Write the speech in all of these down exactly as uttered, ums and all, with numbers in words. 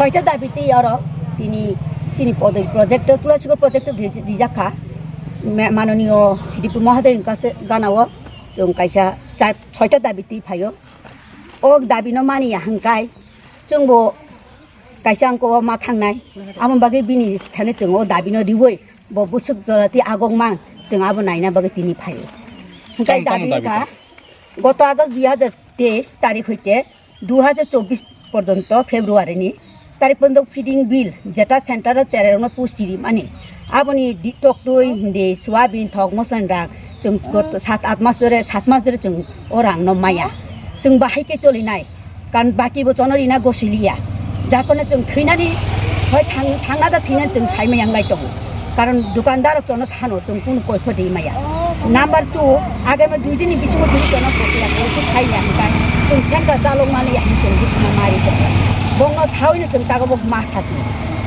Soita dabi twi oro tini chini Podoi project o, Tulasikor project o rija-, rijak kha. Ma-, manoniyo Sri Mohadev ni kaisa gana o chwng kaisa cha-, soita dabi twi phaio. O dabi no mani ya hwnkhe chwngbo kaisa wngkha o ma thangnai. Aboni bagwi bini thani chwng o dabi no riwi bo bwswk jora twi agok mang chwng abo naina bagwi tini phaio. Hwnkhe tamo, tamo dabi dabi wngkha kha? Goto August dui hajar teis tarik hoite dui hajar chobbish porjonto February ni tarik porjonto feeding bill jeta center o cherai rokno pusti rimani, aboni di-, toktwi hindi, soyabin, thok, mosla ni rang chwng goto sat aat mas dhore, sat mas dhore chwng o rang no maya. Chwng bahai khe cholinai, karon baki bo chono rina gosiliya. Jakono chwng thwinani, hoi thang-, thangna da thwinani chwng saimaya wng lai tongo. Karon dukandar rok chono sano chwng kunu koipho di maya. Number two, agami dui din ni bisingo jodi chono kopiya koisu thai ya hwnkhe chwng sengkha chalok mani ya hwnwi chwng busuna mari tongo. Bongno sawi no chwng tago bo ma sasu.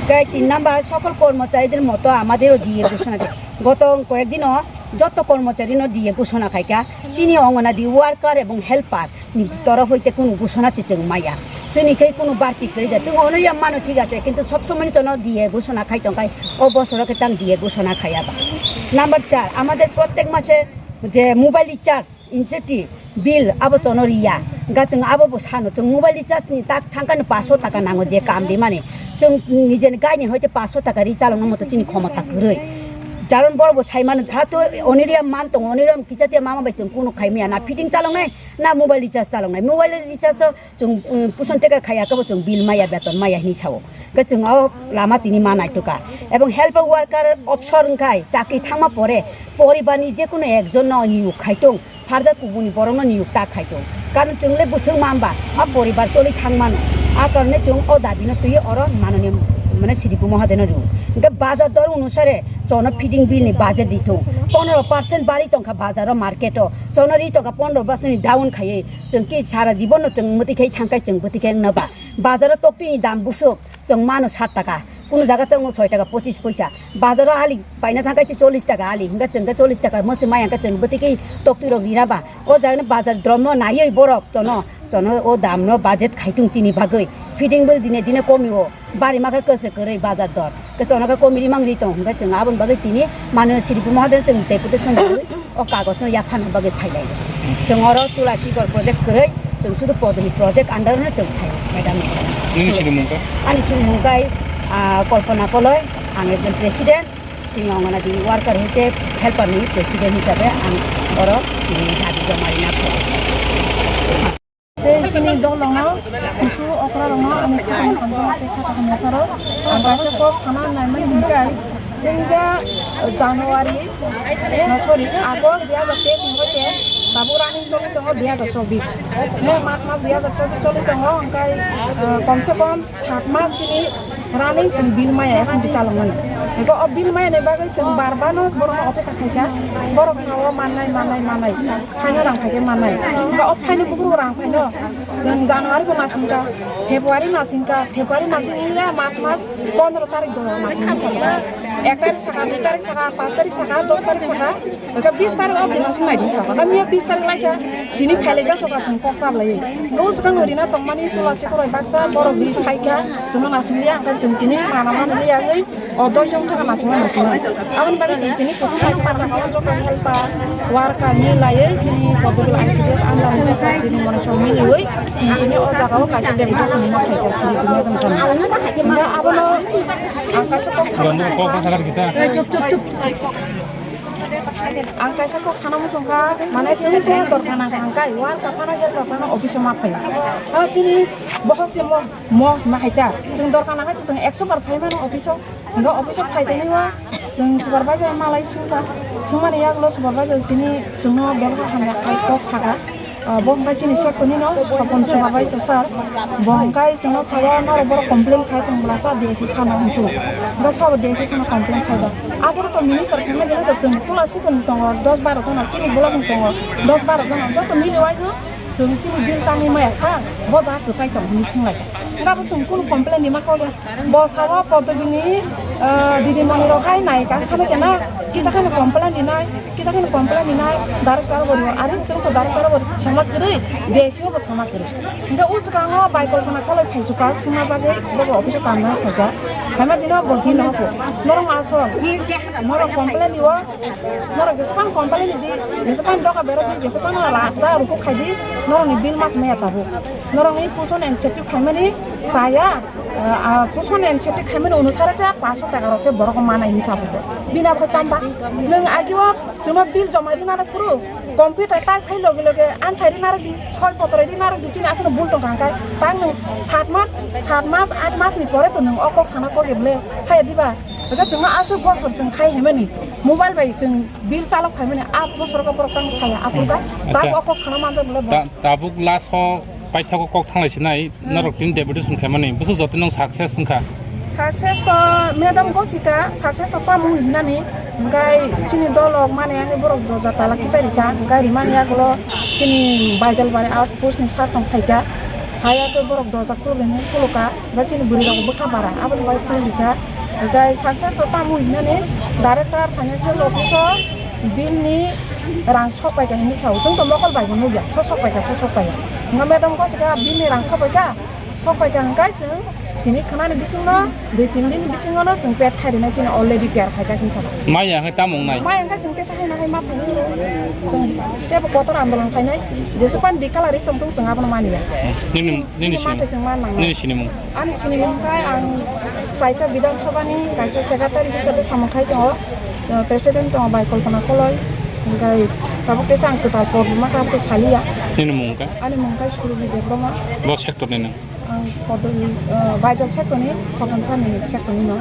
Tei tin number, sokol kormochari der moto amader o D A busuna de. Goto koyek dino joto kormochari no D A busuna khaika. Chini ongonadi worker ebong helper ni torof hoite kunu gusona se chwng maya. Chwngni khe kunu barti kwrwi da. Chwng ono ya mano thik ache, kintu sob somoi no chono D A gusona khai tong khai, o bosoro khe tang D A gusona khaya ba. Number char, amader prottek mase je mobile recharge, incentive, bill abo chono riya. Ga chwng abo bo sano, chwng mobile recharge ni tak thangkha ni paanch sho taka nango je kam rimani. Chwng nijeni gaini hoite paanch sho taka ri chalokna moto chini khomota kwrwi. Jaron borok bo sai mano, jahato oniriya man tongo, oniriya kichatia mama bai chwng kunu khai maya, na fitting chaloknai, na mobile recharge chaloknai. Mobile recharge o chwng, um, puson tekar khaiya khe bo chwng bill maya, beton maya hinwi sao. Khe chwng o lama tini ma naituka. Ebong helper worker opsor wngkhai chakri thangma pore poribarni jekunu ekjonno niyok khai tong, further kubuni borokno niyok ta khai tong. Karon chwng le bwswk ma hwnba a poribar choli thang mano. A karone chwng o dabino twiwi oro manoni mane Sri Mohadev no rw. Hwnkhe bazar dor onusare chono feeding bill ni budget di thung. Pondro percent bari tongkha bazar o market o. Chono ri tongkha pondro percent ni down khaiwi. Chwng ki sara jibon no chwng mwtwi khai thang khai chwng bwtwi khai wngna ba. Bazar o toktwi ni dam bwswk chwng mano sat taka. Kunu jaga tongo soi taka pochis poisa. Bazar o ali paina thang khai se chollish taka ali. Hwnkhe chwng khe chollish taka mwswi maya hwnkhe chwng bwtwi khai toktwi rok rina ba. O jaga ni bazar drom no naiwi borok chono, chono o dam no budget khai tung chini bagwi. Feeding bill dine dine komi o. Bari ma khe kwse kwrwi bazar dor. Khe chono khe komiri mangri tong hwnkhe chwng aboni bagwi tini mano Sri Mohadev chwng deputation bagwi o kagoj no yaphana bagwi phailai. Chwng oro Tulasikor project kwrwi chwng sudu Podoni project under no chwng phai madam. Nini sini mungka? Ani sini mungkai, ah, Kalpana Koloi, ang ekjon president, chini Anganwadi worker hoite helper ni president hisabe ang oro, mm, dabi joma rina phai. Tei chini dolongo kusu okra rokno ani khakang hamjakma tei khakang hamya pharo ang kaisa kok sana naimani hwnkhe, chwngja January, no, sorry, August dui hajar teis ni hoite tabuk running choli tongo dui hajar chobbish. May, March mas dui hajar chobbish choli tongo, hwnkhe, ah, komse kom sat mas chini running chwng bill maya S M T chalokmani. Eko o bill maya ni bagwi chwng bar bar no borok no opeka khaikha. Borok sao mannai, mannai, mannai. Phaino rang phaikhe mannai. Eko o phaino buphuru rang phaino. Chwng January bo nasingkha, February nasingkha, February nasing wngya March mas pondro tarik do nasing sakha. Ek tarik sakha, dui tarik sakha, panch tarik sakha, dos tarik sakha. Eka bis tarik o dino sing nai din sa. Kami bis tarik lai kha. Dini phailai ja soka chwng kok sab lai. No swkang no rina tongmani Tulasikor bai baksa borok di phai kha. Chwng no nasing liya, angkha chwng tini mana mana liya wi. O doi jon thaka nasing ma nasing ma. Aboni bagwi chwng tini kutung bai kha jaga o joto helper, worker ni lai wi chini Podogul I C D S under ni joto tini mone song mili wi. Chwng tini o jaga o kaisa deputation ni ma phai kha siri tini tong tong. Hingga abono ang kaisa kok sa. Chup, chup, chup. Ang kaisa kok sana muchung kha, mane chwng khe dorkar nang kha hwnkhe, worker phano, helper phano office o ma phai. Ha, chini bohok se mo, mo ma hai ta. Chwng dorkar nang kha, chwng ekso bar phai mano office o. Hwnkhe office o phai tani o, chwng supervisor malai swng kha. Swngmani yagulo supervisor chini chwngno bebak hamya khai kok saka. Ah, bo hwnkhe chini sector nino Sopon supervisor sir. Bo hwnkhe chwngno sao norok borok complain khai tong bwlasa D S C sano hinsu. Hwnkhe sabo D S C sano complain khai ba. Aborok to minister phano gele to chwng Tulasikor ni tongo dos baro jona, chini block ni tongo dos baro jona, joto mili wai no chwng chini bill tangwi maya sir, bo jaga kwchai tong hinwi swng lai. Hwnkhe abo chwng kunu complain rima kok ya. Bo sao Podogini, ah, Didi moni rok hai nai ka khano kena kisa khano complain ni nai, kisa khano complain ni nai, director bo rio, are chwng to director bo sama kwrwi, D C O bo sama kwrwi. Hingke o swkango bai kolpana koloi phaijuka swngna bagwi bobo office o kamna phaijak. Phaima dino bo hino bo. Norok asol. Norok complain ni o, norok jespan complain ni di, jespan doka bero di, jespan rasta ruku khai di, norok ni bill mas maya tabuk. Norok ni puson and chepti khaimani saya, ah, puson and chepti khaimani onusare se paanso taka rok se borok manai hinwi sabugo. Bini abo tamba. Nwng agio chwngno bill joma rina rok phuru computer type khai loge loge answer rina rok di, soi potro rina rok di chini aswkno bul tongkha hwnkhe. Tang nwng sat mas, sat mas, at mas ni pore to nwng o kok sana kok eble. Hai diba? Hwnkhe chwngno aswk bosor chwng khai himani. Mobile bai chwng bill chalok phaimani, a bosor khe borok tang saya, aphuru khe. Acha. Tak o kok sana manjak bole bo. Ta-, tabuk last o paithago kok thanglai sinai, hmm, norok tin deputation khaimani, bwswk joto nung success wngkha? Success to madam gosika, success to tamo hinani, hingkai chini dolok mani ani borok doja tala kichari kha, hingkai rimani yagulo chini Baijalbari outpost ni sar chong phaikha, haya khe borok doja khulubini khuluka. Hingke chini bwrwi rok bwkha bara, aboni bai phone rikha. Hingke success to tamo hinani director financial office o bill ni rang sok paikha hinwi sao. Chwng to mokol bai bo nukya, so sok paikha, so sok paikha. Hingke madam ko sika bill ni rang sok paikha, sok paikha hingke chwng tini khwnani bisingno, dui tin din bisingo no chwng pet khai rinai chini already tiyar khaijak hinwi sao. Maya hingke tamo wngnai? Maya hingke chwng tesa hai na hai ma phai nai ro. Chwng tebo kotor andolon khainai, jesupan di kalari tong thung chwng abono manya. Nini, nini sini, mathai chwng ma nang nini sinimung? Ani sinimung khe ang Saita Bidhan Sabha ni kaisa secretary hisabe samung khai tongo, uh, president tongo bai Kalpana Koloi, hingkai tabuk teisa ang kwtal pod ma kha, abo saliya. Nini mung khe? Ani mung khe Surubi Debbarma. Bo sector ni nang? Ang Kodol, uh, Baijal sector ni, Sopan Sani sector ni no.